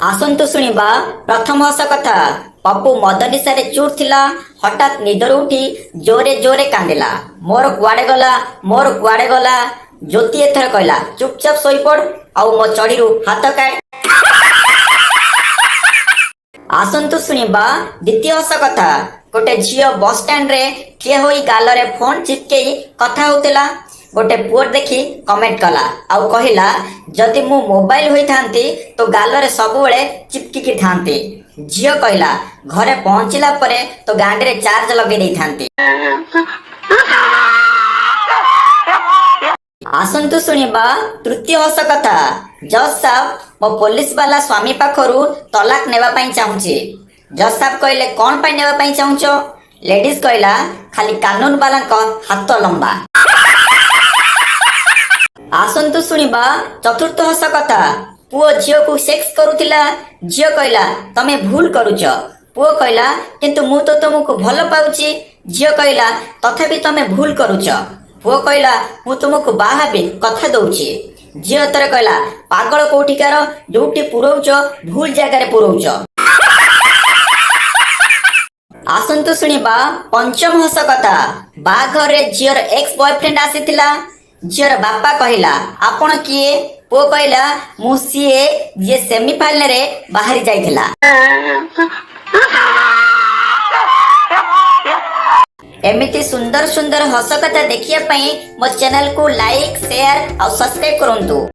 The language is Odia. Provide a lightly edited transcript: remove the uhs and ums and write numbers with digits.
ଆସନ୍ତୁ ଶୁଣିବା ପ୍ରଥମ ହସ କଥା। ପପୁ ମଦ ନିଶାରେ ଚୁର୍ ଥିଲା। ହଠାତ୍ ନିଦରୁ ଉଠି ଜୋରେ ଜୋରେ କାନ୍ଦିଲା, "ମୋର କୁଆଡେ ଗଲା, ମୋର କୁଆଡେ ଗଲା?" ଜ୍ୟୋତି ଏଥର କହିଲା, "ଚୁପଚାପ ଶୋଇପଡ ଆଉ ମୋ ଚଡିରୁ ହାତ କାଢ।" ଆସନ୍ତୁ ଶୁଣିବା ଦ୍ୱିତୀୟ ହସ କଥା। ଗୋଟେ ଝିଅ ବସ୍ ଷ୍ଟାଣ୍ଡରେ ଠିଆ ହୋଇ ଗାଲରେ ଫୋନ ଚିପକେଇ କଥା ହଉଥିଲା। ଗୋଟେ ପୁଅ ଦେଖି କମେଣ୍ଟ କଲା ଆଉ କହିଲା, "ଯଦି ମୁଁ ମୋବାଇଲ ହୋଇଥାନ୍ତି, ତୋ ଗାଲରେ ସବୁବେଳେ ଚିପକିକି ଥାନ୍ତି।" ଝିଅ କହିଲା, "ଘରେ ପହଞ୍ଚିଲା ପରେ ତୋ ଗାଣ୍ଡିରେ ଚାର୍ଜ ଲଗେଇ ଦେଇଥାନ୍ତି।" ଆସନ୍ତୁ ଶୁଣିବା ତୃତୀୟ ହସ କଥା। ଜଜ୍ ସାହେବ ମୋ ପୋଲିସ ବାଲା ସ୍ୱାମୀ ପାଖରୁ ତଲାକ ନେବା ପାଇଁ ଚାହୁଁଛି। ଜଜ୍ ସାହେବ କହିଲେ, "କଣ ପାଇଁ ନେବା ପାଇଁ ଚାହୁଁଛ?" ଲେଡିଜ କହିଲା, "ଖାଲି କାନୁନ ବାଲାଙ୍କ ହାତ ଲମ୍ବା।" ଆସନ୍ତୁ ଶୁଣିବା ଚତୁର୍ଥ ହସ କଥା। ପୁଅ ଝିଅକୁ ସେକ୍ସ କରୁଥିଲା। ଝିଅ କହିଲା, "ତମେ ଭୁଲ କରୁଛ।" ପୁଅ କହିଲା, "କିନ୍ତୁ ମୁଁ ତ ତୁମକୁ ଭଲ ପାଉଛି।" ଝିଅ କହିଲା, "ତଥାପି ତମେ ଭୁଲ କରୁଛ।" ପୁଅ କହିଲା, "ମୁଁ ତୁମକୁ ବାହା ହେବି, କଥା ଦଉଛି।" ଝିଅ ଏଥର କହିଲା, "ପାଗଳ କୋଉଠିକାର, ଯୋଉଠି ପୁରଉଛ ଭୁଲ ଜାଗାରେ ପୁରଉଛ।" ଆସନ୍ତୁ ଶୁଣିବା ପଞ୍ଚମ ହସ କଥା। ବାହାଘରରେ ଝିଅର ଏକ୍ସ ବୟଫ୍ରେଣ୍ଡ ଆସିଥିଲା। ଝିଅର ବାପା କହିଲା, "ଆପଣ କିଏ?" ପୁଅ କହିଲା, "ମୁଁ ସିଏ ଯିଏ ସେମିଫାଇନାଲରେ ବାହାରି ଯାଇଥିଲା।" ଏମିତି ସୁନ୍ଦର ସୁନ୍ଦର ହସ କଥା ଦେଖିବା ପାଇଁ ମୋ ଚ୍ୟାନେଲକୁ ଲାଇକ୍, ସେୟାର ଆଉ ସବସ୍କ୍ରାଇବ କରନ୍ତୁ।